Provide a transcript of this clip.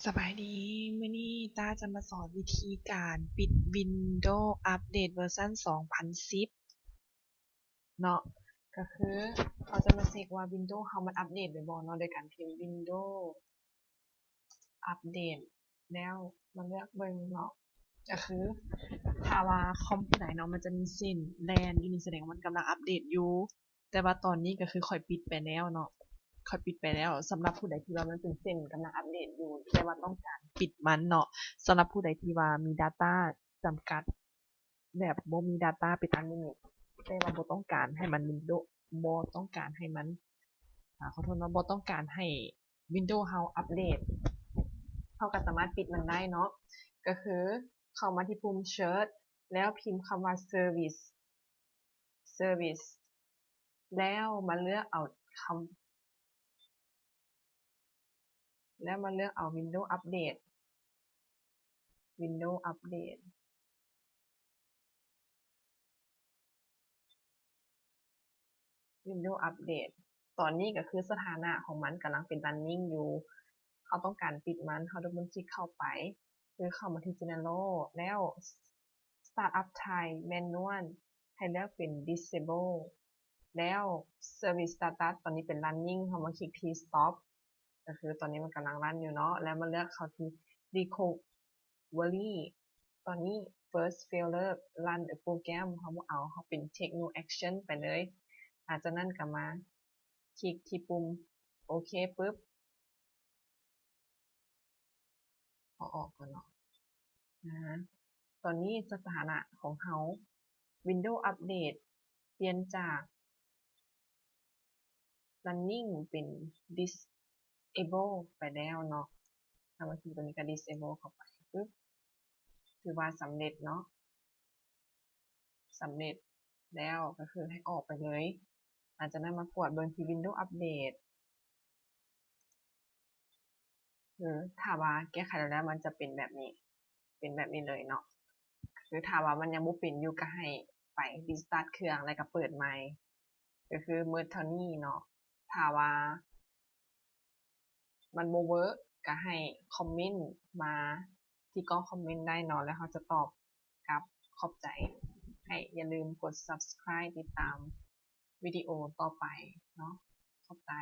ສະບາຍດີ, ມື້ນີ້ຕ້າຈະມາສອນວິທີການປິດ Windows Update ເວີຊັນສອງພັນສິບເນາະ. ກໍຄືເຮົາຈະມາເຊັກວ່າ Windows ເຮົາມັນອັບເດດແລ້ວບໍ່ເນາະ ໂດຍການພິມ Windows Update ແລ້ວມາເລືອກເບິ່ງເນາະ. ກໍຄືຖ້າວ່າຄອມຜູ້ໃດເນາະ ມັນຈະມີເສັ້ນແລ່ນຢູ່ນີ້ ສະແດງວ່າມັນກຳລັງອັບເດດຢູ່. ແຕ່ວ່າຕອນນີ້ກໍຄືຂ້ອຍປິດໄປແລ້ວເນາະ, ຂ້ອຍປິດໄປແລ້ວ. ສຳລັບຜູ້ໃດທີ່ວ່າມັນເປັນເສັ້ນກຳລັງອັບເດດຢູ່ ແຕ່ວ່າຕ້ອງການປິດມັນເນາະ, ສຳລັບຜູ້ໃດທີ່ວ່າມີ data ຈຳກັດ ແບບບໍ່ມີ data ເປັນ unlimited ແຕ່ວ່າບໍ່ຕ້ອງການໃຫ້ມັນ Windows ບໍ່ຕ້ອງການໃຫ້ມັນ ອາ ຂໍໂທດເນາະ, ບໍ່ຕ້ອງການໃຫ້ Windows ເຮົາອັບເດດ ເຮົາກໍສາມາດປິດມັນໄດ້ເນາະ. ກໍຄືເຂົ້າມາທີ່ປຸ່ມ Search ແລ້ວພິມຄຳວ່າ Service Service ແລ້ວມາເລືອກເອົາຄຳ ແລ້ວມາເລືອກເອົາ Windows Update Windows Update Windows Update ຕອນນີ້ກໍຄືສະຖານະຂອງມັນກຳລັງເປັນ running ຢູ່. ເຮົາຕ້ອງການປິດມັນ ເຮົາ double click ເຂົ້າໄປ ຄືເຂົ້າມາທີ່ General ແລ້ວ Startup Time Manual ໃຫ້ເລືອກເປັນ Disable ແລ້ວ Service Status ຕອນນີ້ເປັນ Running ເຮົາມາຄລິກທີ່ Stop ກໍຄືຕອນນີ້ມັນກຳລັງ run ຢູ່ເນາະ. ແລ້ວມາເລືອກເຂົ້າທີ່ Recovery ຕອນນີ້ First Failure Run a Program ເຮົາບໍ່ເອົາ ເຮົາເປັນ Take No Action ໄປເລີຍ. ຫຼັງຈາກນັ້ນກໍມາຄລິກທີ່ປຸ່ມໂອເຄປຶບ ຂໍອອກກ່ອນເນາະ. ອາ ຕອນນີ້ສະຖານະຂອງເຮົາ Windows Update ປ່ຽນຈາກ Running ເປັນ Disable ໄປແລ້ວເນາະ. ເຮົາມາຄລິກຕົວນີ້ກໍ Disable ເຂົ້າໄປປຶບ ຖືວ່າສຳເລັດເນາະ. ສຳເລັດແລ້ວກໍຄືໃຫ້ອອກໄປເລີຍ. ຫຼັງຈາກນັ້ນມາກວດເບິ່ງທີ່ Windows Update ຄືຖ້າວ່າແກ້ໄຂແລ້ວ ມັນຈະເປັນແບບນີ້ ເປັນແບບນີ້ເລີຍເນາະ. ຄືຖ້າວ່າມັນຍັງບໍ່ເປັນຢູ່ ກໍໃຫ້ໄປ restart ເຄື່ອງ ແລ້ວກໍເປີດໃໝ່. ກໍຄືໝົດເທົ່ານີ້ເນາະ. ຖ້າວ່າມັນບໍ່ເວີກ ກໍໃຫ້ຄອມເມັນມາທີ່ກ່ອງຄອມເມັນໄດ້ເນາະ ແລ້ວເຮົາຈະຕອບກັບ. ຂອບໃຈ. ໃຫ້ຢ່າລືມກົດ Subscribe ຕິດຕາມວິດີໂອຕໍ່ໄປເນາະ. ຂອບໃຈ.